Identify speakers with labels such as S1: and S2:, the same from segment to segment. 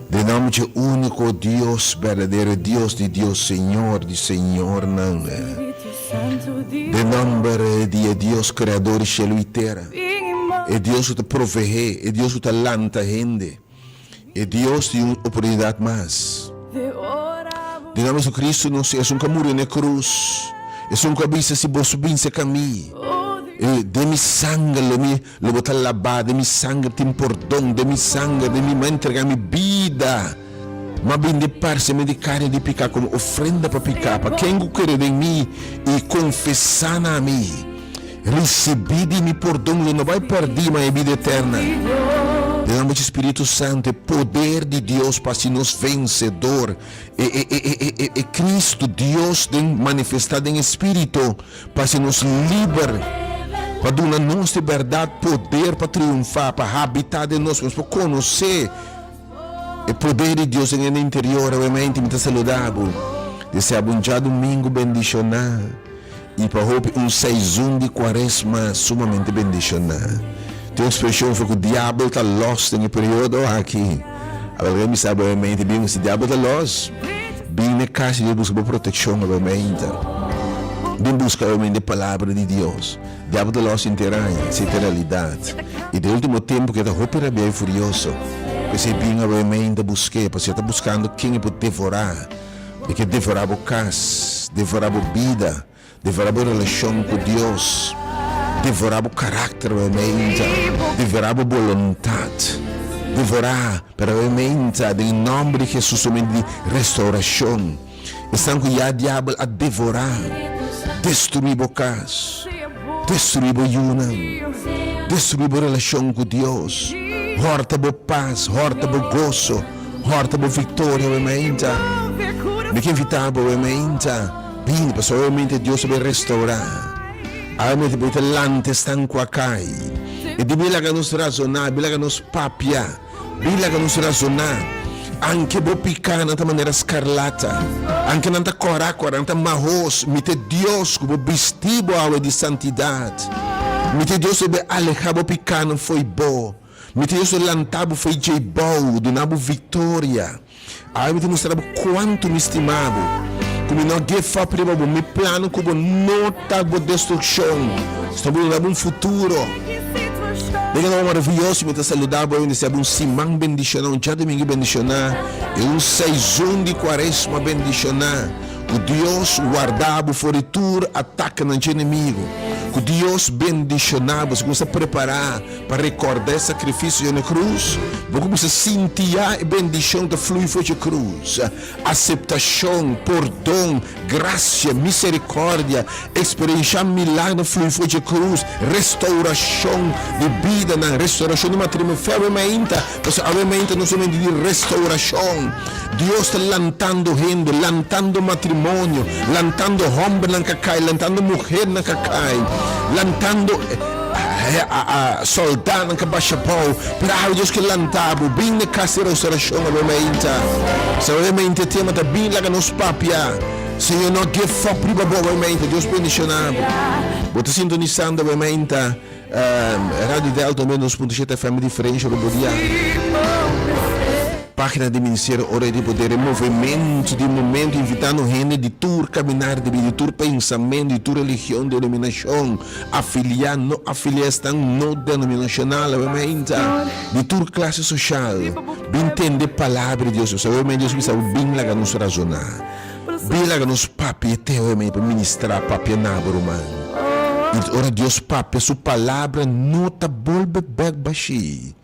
S1: Den nòmber dje úniko Dios berdadero, e Dios di Dios, Señor di señornan. Den nòmber di e Dios Kreador di shelu i tera, e Dios ku ta proveé, e Dios ku ta lanta hende, e Dios di un oportunidat mas. Den nòmber di Jesucristo nos, esun ku a muri na e krus, esun ku a bisa, Si boso bin serka mi, den mi sanger lo mi Lo bo ta labá den mi sanger tin pordon den mi sanger den mi m'a entregá mi bida m'a binde parse-me di karni di piká komo ofrenda pa piká pa ken ku kere den mi i konfesá na mi risibí di mi pordon lo no bai pèrdí ma e bida eterna Den nomber di Spiritu Santu e poder di Dios pa hasi nos vensedor e e e e e e Cristo Dios den manifestá den e Spiritu. Pa hasi nos liber, pa duna nos di bèrdat poder pa triunfá, pa habitá den nos, pa nos por konosé e poder di Dios den e interior. Obviamente mi ta saluda bo, desea bo un djadumingu bendishoná i pa hopi un seizun di kuaresma sumamente bendishoná. Tin un ekspreshon for ku diabel ta lòs den e periodo aki. Awor mi sa obviamente bin si diabel ta lòs. Bin na e kas di Dios buska bo protekshon obviamente. Bin buska obviamente e palabra di Dios. Diabel ta lòs henter aña, esei ta e realidat. I den ultimo tempu ku e ta hopi rabiá i furioso. P'esei bin obviamente busk'é, pasobra e ta buskando ken e por devorá. E ke devorá bo kas, devorá bo bida. Devorá bo relashon ku Dios. Devorá bo karakter obviamente. Devorá bo boluntat. Devorá, pero obviamente den e nòmber di Hesus un momento di restaurashon. Esnan ku ya diabel a devorá, destruí bo kas, destruí bo yunan, destruí bo relashon ku Dios, hòrta bo pas, hòrta bo goso, hòrta bo viktoria obviamente. Mi ke invitá bo obviamente. Bini, pasobra obviamente Dios a bay restaura. Obviamente bo ta lanta esnan cu a cay. E di bin laga nos razona, bin laga nos papia, bin laga nos razona. Anke bo picanan ta manera scarlata, anke nan ta cora cora, nan ta mahos, mi ta e Dios cu bo bisti bo awe di santidad. Mi ta e Dios cu bay aleha bo picanan fo'i bo. Mi ta e Dios cu lanta bo fo'i djey bou, duna bo victoria. Awe mi ta mustra bo kuantu mi stima bo, ku mi no a give up riba bo. Mi plan ku bo no ta bo destrukshon, sino bo duna bo un futuro. Den e nobo maravioso mi ta saluda bo i desea bo un siman bendishoná, un djadumingu bendishoná i un seizon di kuaresma bendishoná. Ku Dios warda bo for di tur atakenan dje enemigu. Ku Dios bendishoná bo. Si bo sta prepará Pa recorda e sacrificio dje na cruz, bo cuminsa sinti ya e bendicion ta flui for dje cruz. Aceptacion, pordon, gracia, misericordia, experiencia milagro flui for dje cruz, restauracion di bidanan, restauracion di matrimonio. Fe awe mainta, pasobra awe mainta nos ta mende di restauracion. Dios ta lantando hende, lantando matrimonio, lantando hombernan ka cay, lantando muhernan ka cay, lantando soldanan ka basha bou. Pero awe Dios ke lanta bo, bin na cas di restauracion awe mainta. Sa awe mainta e tema ta bin laga nos papia. Señor no give up riba bo awe mainta. Dios bendiciona bo. Bo ta sintonisando awe mainta. Radio Delta 92.7 FM diferencia rumbo dia. Página di Ministerio Ora di Poder e movimento di momento invitando hende di tur caminar di bida, di tur pensamento, di tur religion, denominacion, afilia, no afilia, esnan no denominacional, obviamente, di tur clase social, bin tende palabra di Dios. Obviamente Dios bisa bin laga nos razona. Bin laga nos papia te hoy pa ministra papia na bo ruman. I ora Dios papia su palabra no ta bolbe bek bashi.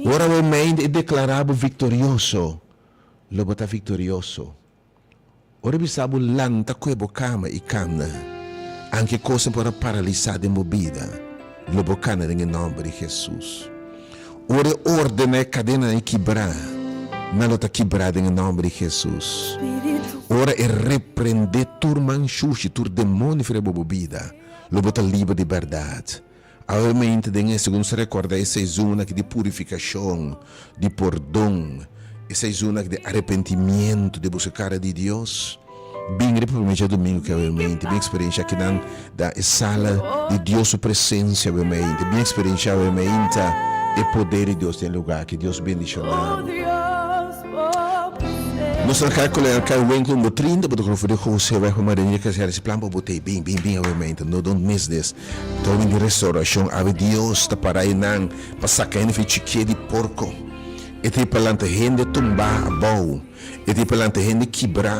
S1: Ora bo mente e deklara bo viktorioso, lo bo ta viktorioso. Ora bisa bo lanta kue bo kama i kana, anke kosnan por a paralisa den bo bida, lo bo kana den e nomber di Jesus. Ora e ordena e kadenanan kibrá, nan lo ta kibrá den e nòmber di Hesus. Ora e reprendé tur man shushi, tur demonio for di bo bida, lo bo ta liber di bèrdat. Awe mente den e segun nos ta rekordá e seizoen aki di purifikashon, di pordon, e seizoen aki di arepentimiento, di buska kara di Dios. Bin riba prome djadumingu ki awe mente bin eksperensha kinan da e sala di Dios su presensia awe mente bin eksperensha awe mente. E poder di Dios den e lugar aki. Dios bendiciona bo. Nos ta kai kolega kai winkel number 30 bo ta kono for di Jose weg pa Maria Caceres plan pa bo tei bin bin bin awe meinta no don't miss this ta hopi di restauracion awe Dios ta para einan pa saka hende for di chikie di porco e ta pa lanta hende tumba abou e ta pa lanta hende kibra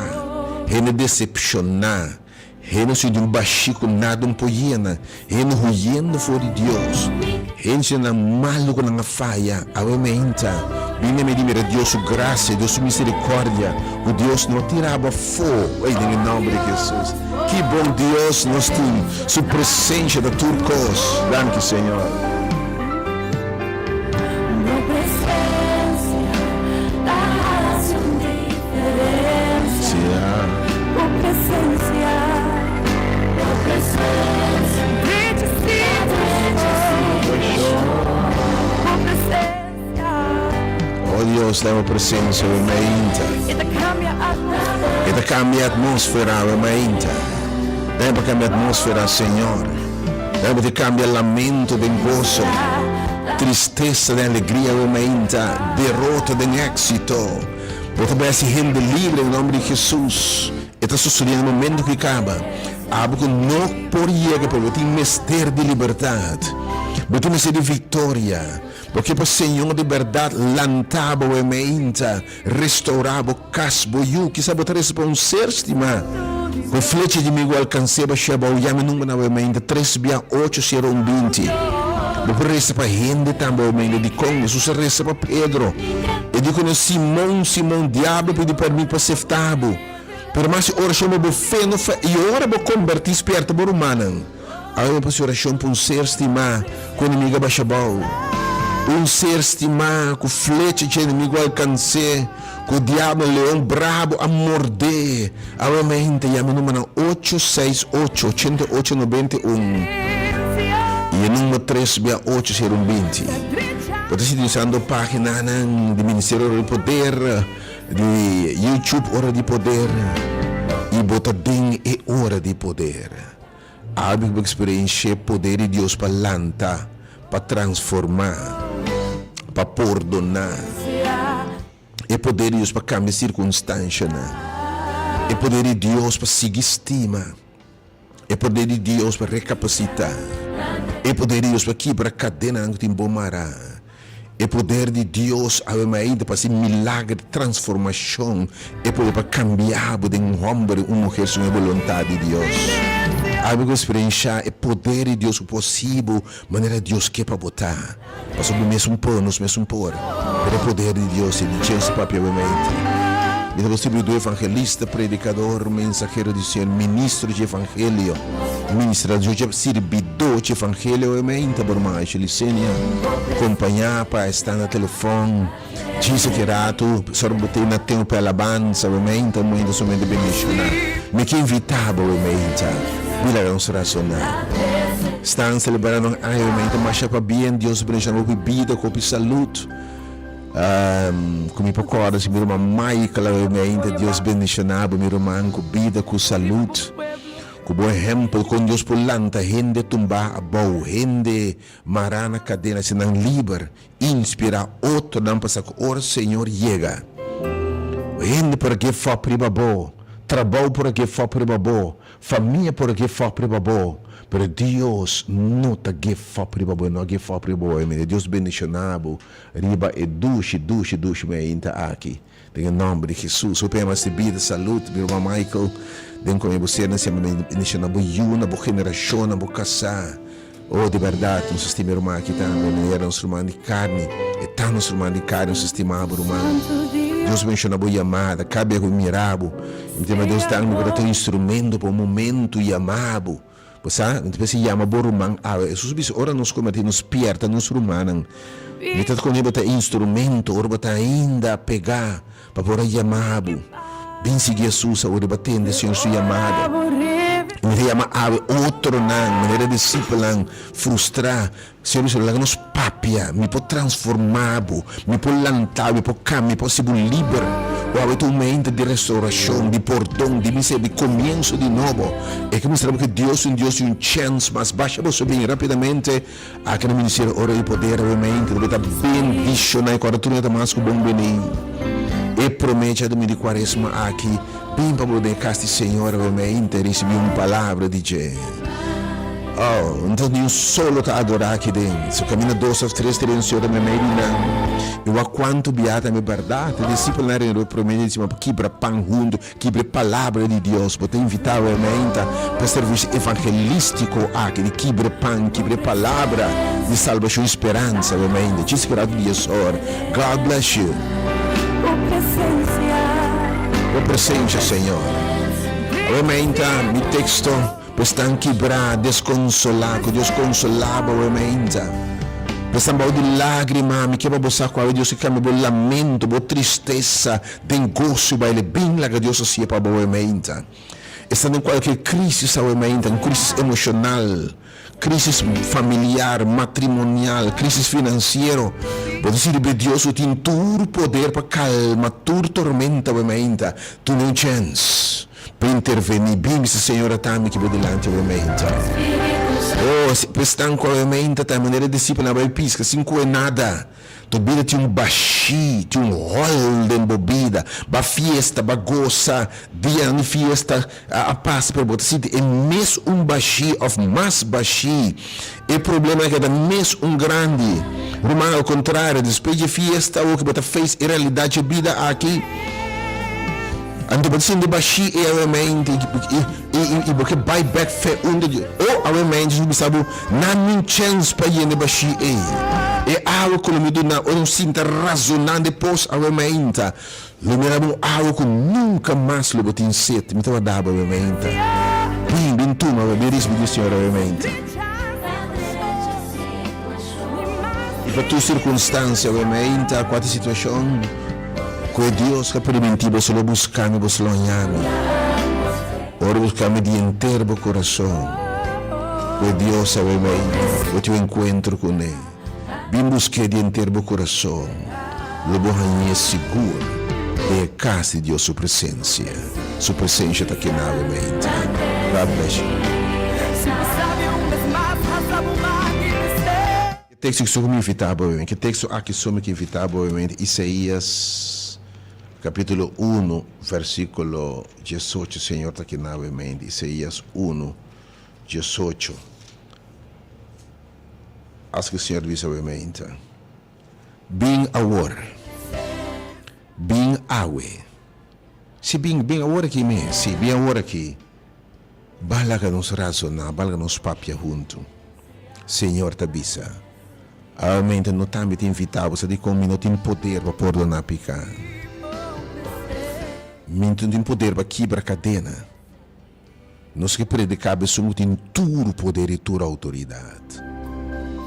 S1: hende decepciona Hende su di un bashí ku nada un por yena, hende huyendo for di Dios, hende nan malu ku nan a faya, awe meinta bini na mei di mira Dios su grasia, Dios su miserikordia, ku Dios no tira bo afó, ey den e nòmber di Hesus. Ki bon Dios nos tin, su presensia ta tur kos. Danki Señor.
S2: Bo presencia ta haci un diferencia.
S1: Sí, ah.
S2: Bo presencia, bo presencia drecha situacion. Bo presencia.
S1: Oh Dios, den bo presencia we mainta.
S2: E ta cambia atmosfera.
S1: E ta cambia atmosfera we mainta. Den pa cambia atmosfera, Señor. Den bo ta cambia lamento den gozo. Tristesa den alegria we mainta. Derota den exito. Bo ta bai hasi hende libre den nomber di Jesus. E ta sosode na momento ku e kaba. Abo ku no por yega pero bo tin mester di libertad. Bo tin mester di victoria. Bo ke pa Señor di berdad lanta bo we mainta, restaura bo kas, bo yu. Kisa bo ta resa pa un ser stima. Ku flecha di migu alkanse bo sheba bo yama e number na we mainta, tres bia ocho sero un binti. Bo por resa pa hende tambe we mainta. Dikon? Hesus a resa pa Pedro. E di ku nos, Simon, Simon, diablo pidi permit pa sefta bo. Pero mas e orashon pa bo fe no fa i ora bo kombertí spierta bo rumannan. Awe mi pasa orashon pa un ser stimá ku enemigu a basha abou. Un ser stimá ku flecha dje enemigu a alkans'é, ku diablo leon brabo a mord'é. Awe mi ta yama e numbernan ocho seis ocho, ochenta i ocho, nobenta i un i e number tres bia ocho sero un binti. Bo ta sintonisando paginanan di Ministerio Ora di Poder, di YouTube Ora di Poder i bo ta den e Ora di Poder. Abi ku bo eksperenshia e poder di Dios pa lanta, pa transformá, pa pordoná. E poder di Dios pa kambia sirkunstanshanan. E poder di Dios pa sigui stima. E poder di Dios pa rekapasitá. E poder di Dios pa kibra kadenanan ku tin bo mará. E poder di Dios awe mainta pa hasi milager di transformashon, e poder pa kambia bo den un hòmber i un muher segun e boluntat di Dios. Awe bo eksperenshá e poder di Dios ku por hasi bo manera Dios ke pa bo ta. Pasobra bo mes un por, nos mes un por, pero e poder di Dios e di dje su papia awe mainta. Mi ta konstituí evangelista, predikador, mensahero di Señor, ministro dje evangelio. Ministrador dje sirbidó dje evangelio e meinta bo ruman Aisha Licenia kompañá pa esta na telefòn djis aki ratu sor bo tin na tempu pa alabansa bo meinta un meinta solamente bendishoná mi ke invitá bo e meinta bin laga nos rasoná stan selebrando un aña e meinta masha pabien Dios bendishoná bo hopi bida ku hopi salud ku mi por kòrda si mi ruman Michael awe meinta Dios bendishoná bo mi ruman ku bida ku salud. Ku bo ehèmpel kon Dios por lanta hende tumbá abou, hende mará na kadena, hasi nan liber, inspirá otronan pa sa ku ora Señor yega, hende por a give up riba bo, trabou por a give up riba bo, famia por a give up riba bo, pero Dios no ta give up riba bo, e no a give up riba bo. Amen. Dios bendishoná bo riba e dushi, dushi, dushi meinta aki. Den e nomber di Jesus. Hopi ama si bida, salud, mi ruman Michael. Den con bo ser na siempre bendicion na bo yu, na bo generacion, na bo casa. Oh, di berdad, nos a stima e ruman aki tambe, manera nos ruman di carni. E ta nos ruman di carni, nos a stima bo, ruman. Dios bendiciona bo yamada, cada bia cu mi mira bo, mi ta mira Dios ta mi cu ta ta un instrumento pa un momento yama bo. Bo sa, mi ta pensa yama bo ruman awe. Hesus a bisa, ora nos komertí, nos spierta nos rumannan. Mi ta koné bo ta instrumento ora bo ta ainda pegá pa por a yama bo. Bin sigui Hesus awor riba tende Señor su yamada. I mi ta yama awe otronan, manera disipelnan frustrá. Señor a bisa, laga nos para. papia, mi por transformá bo, mi por lantá bo, mi por kambia, mi por hasi bo liber. O awe ta un momento di restaurashon, di pordon, di miseri, di komienso di nobo. E ke mustra bo ke Dios ta un Dios di un chèns mas. Basha boso bin rápidamente aki na Ministerio Ora i Poder awe mainta. Lo bo ta bendishoná i kòrda tur ta mas ku bon bini. E promé djadumingu di kuaresma aki, bin pa bo den e kas di Señor awe mainta i risibí un palabra di dje. Oh, no ta ni un solo ta adorá aki den. So kaminda dos òf tres ta den Señor ta meimei di nan. I wak kuantu bia tambe bèrdat. E disipelnan a reunido promé di disi, pa kibra pan huntu, kibra e palabra di Dios. Bo ta invitá awe mainta pa e servisio evangelístiko aki di kibra e pan, kibra e palabra di salbashon i speransa awe mainta. Djis gratu di es or. God bless you.
S2: Bo presensia.
S1: Bo presensia, Señor. Awe mainta mi teksto. Bo estan kibrá, deskonsolá, ku Dios konsolá bo awe mainta. Bo estan bou di lágrima, mi ke pa bo sa ku awe Dios ke kambia bo lamento, bo tristesa den goso i baile. Bin laga Dios hasié pa bo awe mainta. Estan den kualke krísis awe mainta, un krísis emoshonal, krísis familiar, matrimonial, krísis finansiero. Bo ta sinti be Dios ku tin tur poder pa kalma tur tormenta awe mainta. Tuma un chèns. Pa intervení bin bisa Señor a tami ki bo dilanti awe meinta. Oh, si pues tan ku awe meinta ta manera e disipelnan a bai piska sin kohe nada. To bida tin un bashí, tin un hòl den bo bida. Ba fiesta, ba gosa, dianan di fiesta a pasa pero bo ta sinti e mes un bashí òf mas bashí. E problema a keda mes un grandi. Ruman, al kontrario, despues dje fiesta awor ku bo ta face e realidat dje bida aki, anto bo ta sinti bashí e awemente i bo ke bai bek fe unda di o awemente Jesus bisa bo, Nan mi un chèns pa yena e bashí ei. E awa ku lo mi duna ora un sinta razoná depos awemente, Lo mi daba un awa ku nunka mas lo bo tin set. Mi ta warda bo awe-meinta. Bin, bin tuma awe, bin risibí di Señor awe-meinta. I pa tur sirkunstansia awe-meinta, kua ta e situashon, ku e Dios ku a primintí boso lo buska mi, boso lo haña mi. Ora buska mi di henter bo kurason, ku e Dios awe-meinta, bo tin un enkuentro kuné. Bin busk'é di henter bo kurason, lo bo hañ'é sigur den e kas di Dios su presensia. Su presensia ta kena awe mainta. God bless you. Ke teksto ki so ku mi invitá bo awe? Ke teksto aki so mi ke invitá bo awe mainta? Isaías kapítulo unu versíkulo diesocho Señor ta kena awe mainta. Isaías unu diesocho. Aske Señor bisa bo meinta, Bin awor, bin awe. Si, bin, bin awor aki mes, si, bin awor aki. Ban laga nos razoná, ban laga nos papia huntu. Señor ta bisa, Awe meinta no tambe ta invitá bo, sa dikon mi no tin poder pa pordoná piká. Mi no tin poder pa kibra kadena. Nos ke prediká b'esun ku tin tur poder i tur outoridat.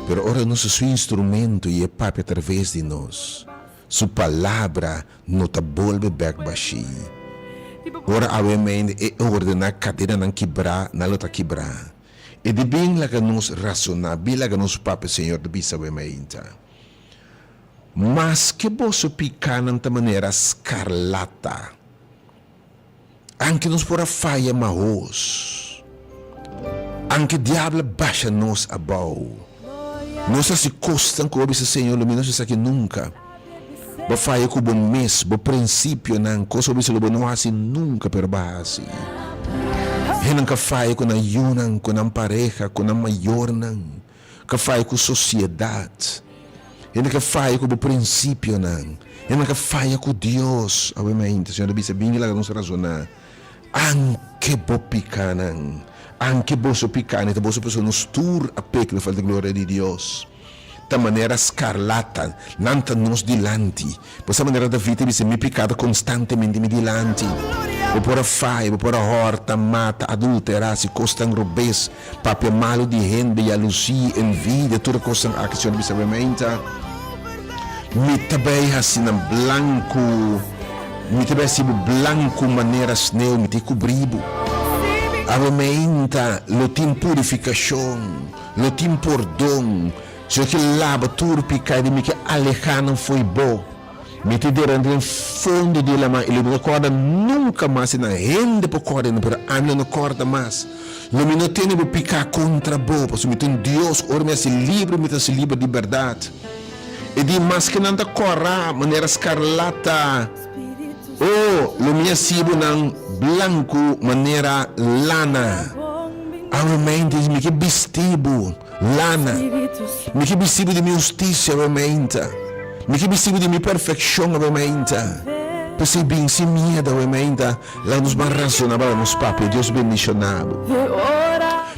S1: Pero ora nos ta su instrumento i e papia atraves di nos, su palabra no ta bolbe bèk bashí. Ora awe mende e ordená kadenanan kibrá, nan lo ta kibrá. E di bin laga nos rasoná, bin laga nos papia, Señor ta bisa awe meinta. Maske boso pikánan ta manera skarlata. Anke nos por a faya mahos, anke diabel a basha nos abou, nos a hasi kosnan ku bo a bisa, Señor, lo mi no hasi esaki nunka. Bo a faya ku bo mes, bo prinsipionan, kos ku bo a bisa lo bo no hasi nunka, pero bo a hasi. Hendenan ku a faya ku nan yunan, ku nan pareha, ku nan mayornan, Ka faya ku sosiedat. Hende ka faya ku bo prinsipionan. Hende ka faya ku Dios. Awe mainta Señor ta bisa, Bin i laga nos razoná. Anke bo pikanan, anke boso pikanan, ta boso pasobra nos tur a peka na falta gloria di Dios. Ta manera skarlata, nan ta nos dilanti. Bo sa manera David ta bisa, Mi piká ta konstantemente mi dilanti. Bo por a faya, bo por a hòrta, mata, adulterá, hasi kosnan robes, papia malu di hende, yalusí, envidia, tur e kosnan aki Señor ta bisa bo meinta. Mi ta bai hasi nan blanku, mi ta bai hasi bo blanku manera sneu, mi ta kubrí bo. Awe meinta lo tin purifikashon, lo tin pordon. Señor ke laba tur piká di mi ke alehá nan fo'i bo. Mi ta dera den fondo di e laman i lo mi no kòrda nunka mas di nan. Hende por kòrda nan, pero ami lo no kòrda mas. Lo mi no tene bo piká kontra bo, pasobra mi ta un Dios ku ora mi hasi liber, mi ta hasi liber di bèrdat. E di maske nan ta kòrá manera skarlata, o lo mi hasi bo nan blanku manera lana. Awe mainta mi ke bisti bo lana, mi ke bisti bo di mi hustisia awe mainta, mi ke bisti bo di mi perfekshon awe mainta. P'esei bin sin miedu awe mainta, laga nos ban rasoná, laga nos papia. Dios bendishoná bo.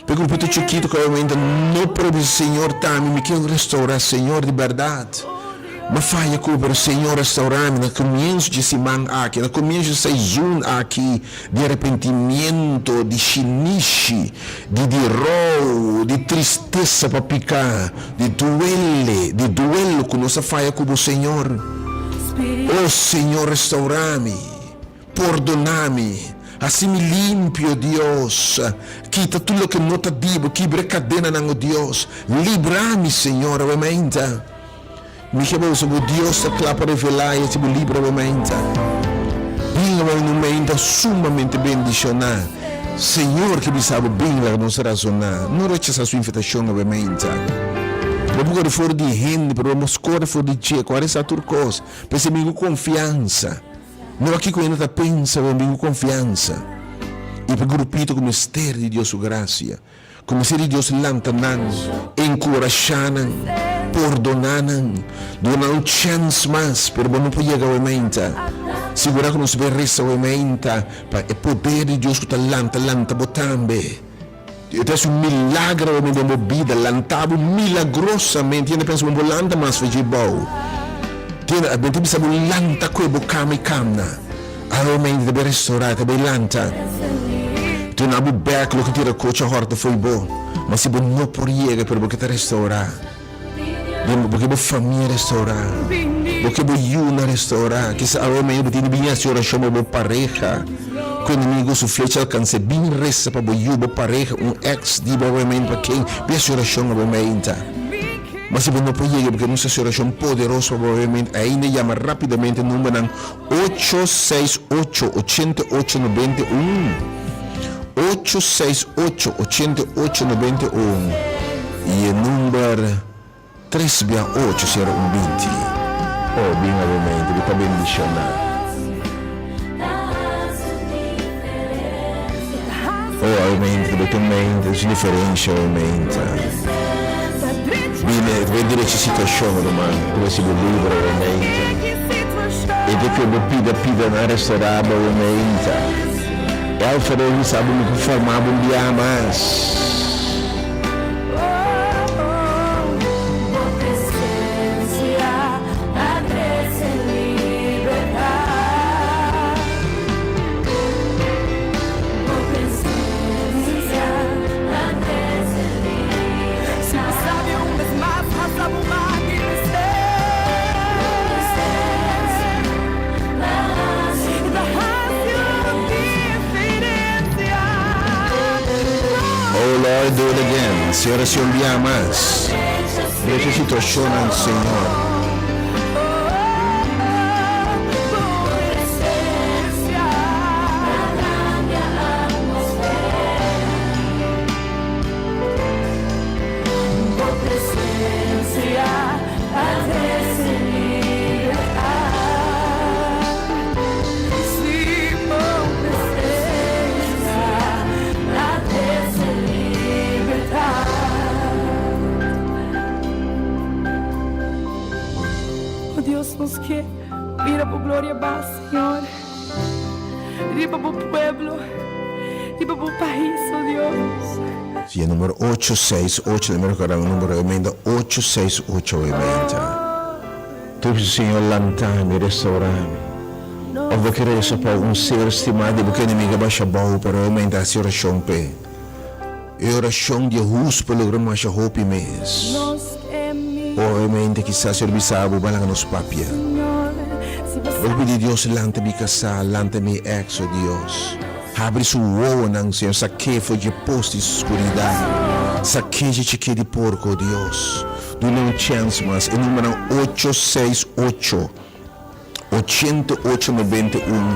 S1: P'e grupito chikito ku awe mainta no por bisa, Señor, ta mi, mi ke restaurá, Señor, di bèrdat. M'a faya ku, pero Señor restaurá mi na komienso dje siman aki, na komienso dje seizoen aki di arepentimiento, di shinishi, di di rou, di tristesa pa piká, di duele, di duelo ku nos a faya ku bo, Señor. O Señor, restaurá mi. Pordoná mi, hasi mi limpio, Dios. Kita tur loke no ta di bo, kibra e kadenanan, o Dios. Libra mi, Señor, awe mainta. Mi ke bo usa bo Dios ta kla pa revelá i hasi bo libre awe mainta. Bin awe un mainta sumamente bendishoná. Señor ke bisa bo bin laga nos razoná. No rechasá su invitashon awe mainta. Bo por kore for di hende, pero bo mos kore for di dje. Ku a resa tur kos. P'esei bin ku konfiansa. No a kiko hende ta pensa, pero bin ku konfiansa i pa e grupito ku mester di Dios su grasia, ku mester di Dios lanta nan, enkurashá nan, pordoná nan, duna nan un chèns mas, pero bo no por yega awe mainta. Sigurá ku nos bai resa awe mainta pa e poder di Dios ku ta lanta, lanta bo tambe. E ta hasi un milagro awe den bo bida, lanta bo milagrosamente. Hende pensa bo no por lanta mas for dje bou. Tende, mi ta bisa bo lanta koe bo kama i kamna. Awe mente ta bai restorá, ta bai lanta. Duna bo bèk loke tira kochi a hòrta fo'i bo. Ma si bo no por yega, pero bo ke ta restorá. Bo ke bo famia restaurá. Bo ke bo yunan restaurá. Kisa awe mañana bo tin di bin hasi orashon pa bo pareha. Ku enemigo su flecha alkans'é. Bin resa pa bo yu, bo pareha, un ex di bo awe mañana pa ken. Bin hasi orashon awe mainta. Ma si bo no por yega, bo ke nos hasi orashon poderoso pa bo awe mainta, ainda yama rapidamente numbernan ocho seis ocho, ochenta i ocho, nobenta i un. Ocho seis ocho, ochenta i ocho, nobenta i un i e number tres bia ocho sero un binti. Oh, bin awe bo ta bendishoná. Oh, awe bo ta un mente, su diferensha awe mente. Bini, bo derecha situashon, ruman, bo resibi libro awe mente. E te ku bo pida pida nan restorá bo awe mente. Elfred a bisa bo mi por forma bo un bia mas. Oh Lord, do it again. Señor, haci un bia mas. Drecha situacionnan, Señor.
S2: O Dios, nos ke mira bo gloria bas, Señor, riba bo pueblo, riba bo pais, o Dios.
S1: Si e numero ocho seis ocho mi recorda un numero e menda ocho seis ocho e menda. Tu bisa Señor lanta mi restaura mi. Of bo ke resa pa un ser stima di bo ke enemigo a basha bou pero e menda hasi oracion p'e. E oracion di e hustu por logra masha hopi mes. O e menda kisas Señor bisa bo ba laga nos papia. Bo pidi Dios lanta mi casa lanta mi ex o Dios. Habri su wowonan, Señor, sak'é for dje pos di skuridat, sak'é dje chiké di porko, o Dios. Duna un chèns mas. E numbernan ocho seis ocho, ochenta i ocho noventa i un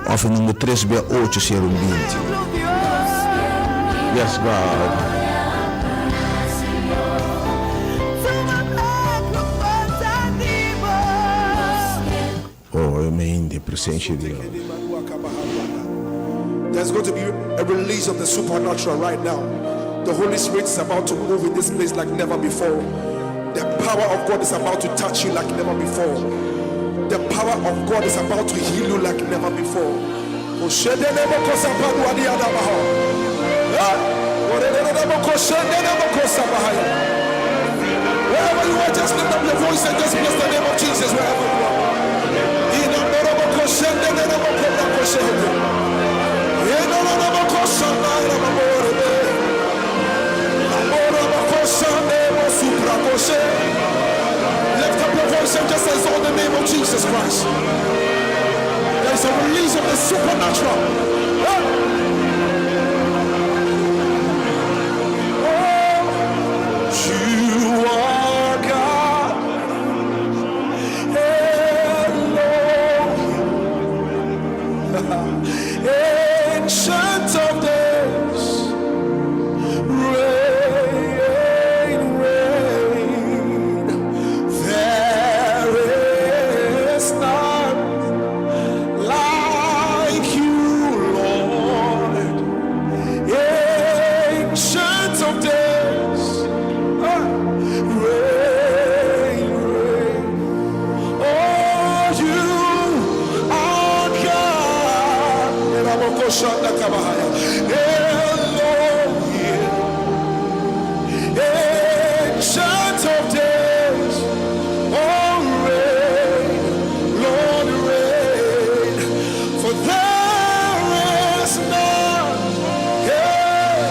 S1: òf e number tres bia ocho sero un binti. Yes God. Oh, amen, den presencia di Dios.
S3: There's going to be a release of the supernatural right now. The Holy Spirit is about to move in this place like never before. The power of God is about to touch you like never before. The power of God is about to heal you like never before. Wherever you are, just lift up your voice and just bless the name of Jesus wherever you are. Lift up your voice and just exalt the name of Jesus Christ. There is a release of the supernatural. Oh, you are God. Elohim. Ancient of days. Reign, reign. There is none like you, Lord. Ancient of days. Ah, reign, reign. Oh, you are God. Elohim. Ancient of days. Oh, reign, Lord, reign. For there is none yeah,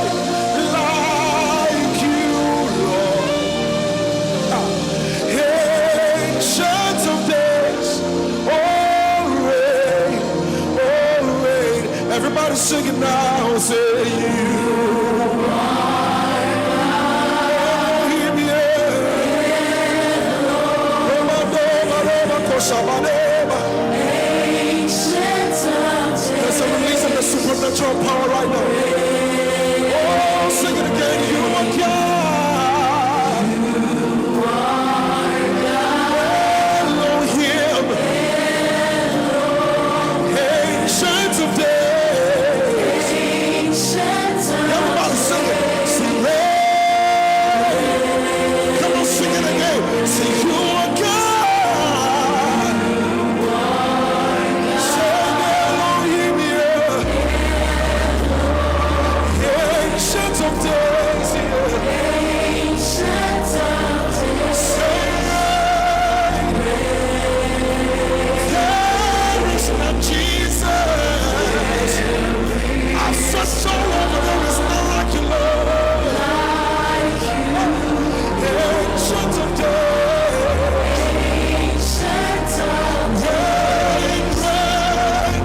S3: like you, Lord. Ancient of days, oh reign, oh reign. Everybody sing it now, say you. Elohim, yeah. Roma, Roma, Koshabaneba. There's a release of the supernatural power right now. Oh, sing it again. You are God. Elohim. Ancient of days. Everybody sing it. Sing reign. Come on, sing it again. Say you are God. Say Elohim, yeah. Ancient of days, yeah. Say there is none Jesus. I've searched all over, there is none like you, Lord. Ancient of days. Reign, reign,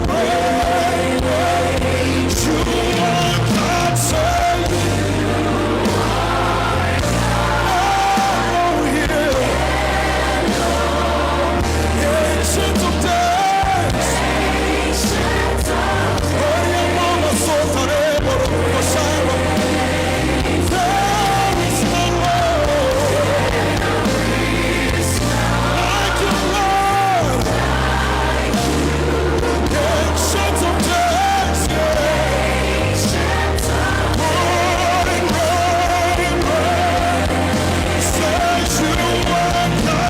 S3: reign, reign. You are God, say Elohim. Ancient of days. There is no like you, Lord. Ancient of days, yeah. Reign, reign, reign. Say you are God.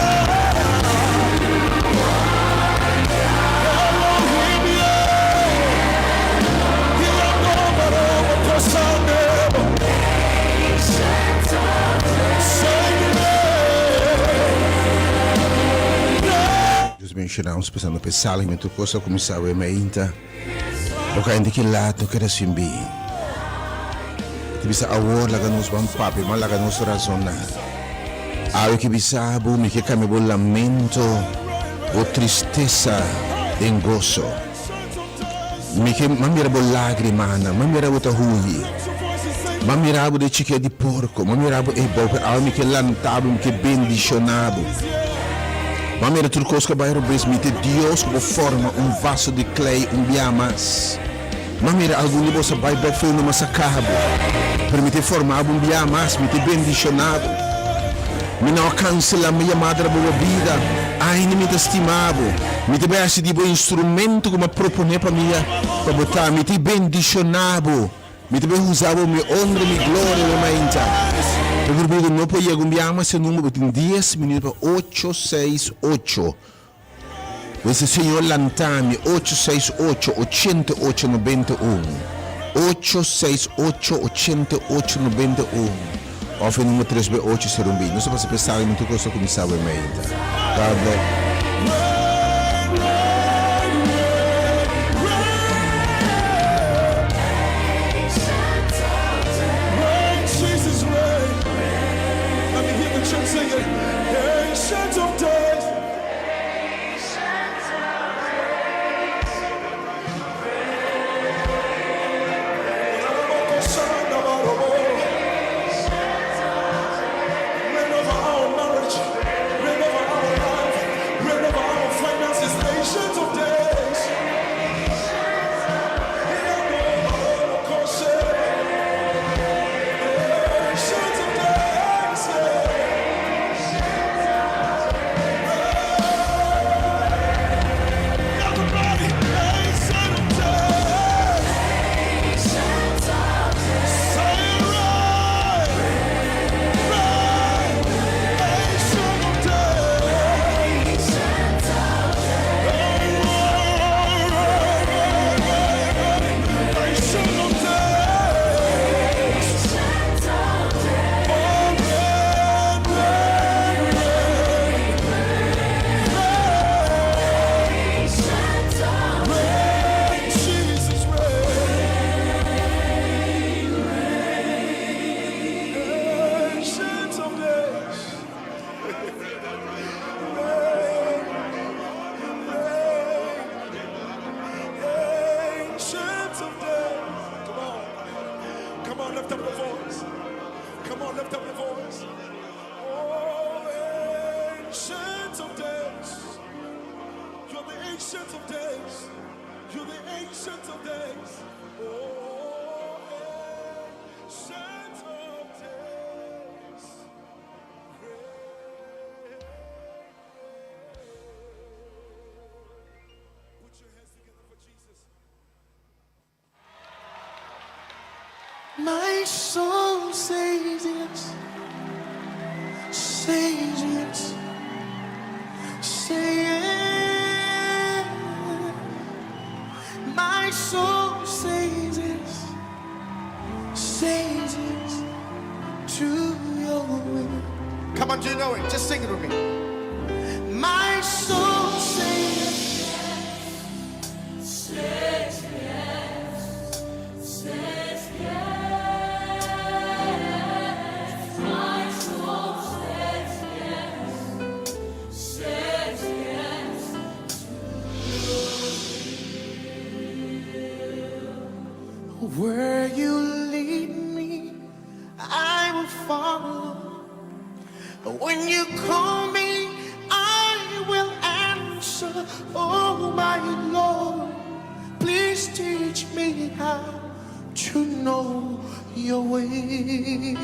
S3: Elohim, yeah.
S1: Nos mencionamos pensando pe sala mi tur cos a cuminsa we mainta. Bo ka hende ki laat no keda sin bi. Te bisa awor laga nos ban papia, ma laga nos razona. Awe ki bisa bo mi ke cambia bo lamento, bo tristesa den goso. Mi ke ma mira bo lagrimanan, ma mira bo ta huyi. M'a mira bo den chikia di porko, m'a mira bo ei bou, pero awe mi ke lanta bo, mi ke bendishona bo. M'a mira tur kos ku a bai robes, mi ta Dios ku por forma un vaso di klei un bia mas. M'a mira algun di boso a bai bek fo'i no mas a kaha bo, pero mi ta forma bo un bia mas, mi ta bendishona bo. Mi no a kansela mi yamada riba bo bida, ainda mi ta stima bo. Mi ta bai hasi di bo instrumento ku mi a proponé pa mi pa bo ta. Mi ta bendishoná bo. Mi ta bai usa bo mi honra i mi gloria mi mainta. E grupo no por yega un biaha mas e number bo tin dies minuut pa ocho seis ocho. Bo dice Señor lanta mi ocho seis ocho ochenta i ocho nobenta i un ocho seis ocho ochenta i ocho nobenta i un of e number tres be ocho sero un bi nos ta pasa p'esaki mi tur cos ta cuminsa awe mainta God bless.
S4: My soul says yes, says yes, say yes. My soul says yes, says yes to your will. Come on, do you know it? Just sing it with me. My soul says
S2: Says yes, says yes. My soul says yes, says yes.
S4: Where you lead me, I will follow. When you call me, I will answer. Oh, my Lord, please teach me how to know your ways.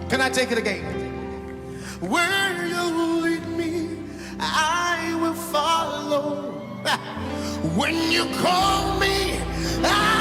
S4: Can I take it again? Where you lead me, I will follow. When you call me, I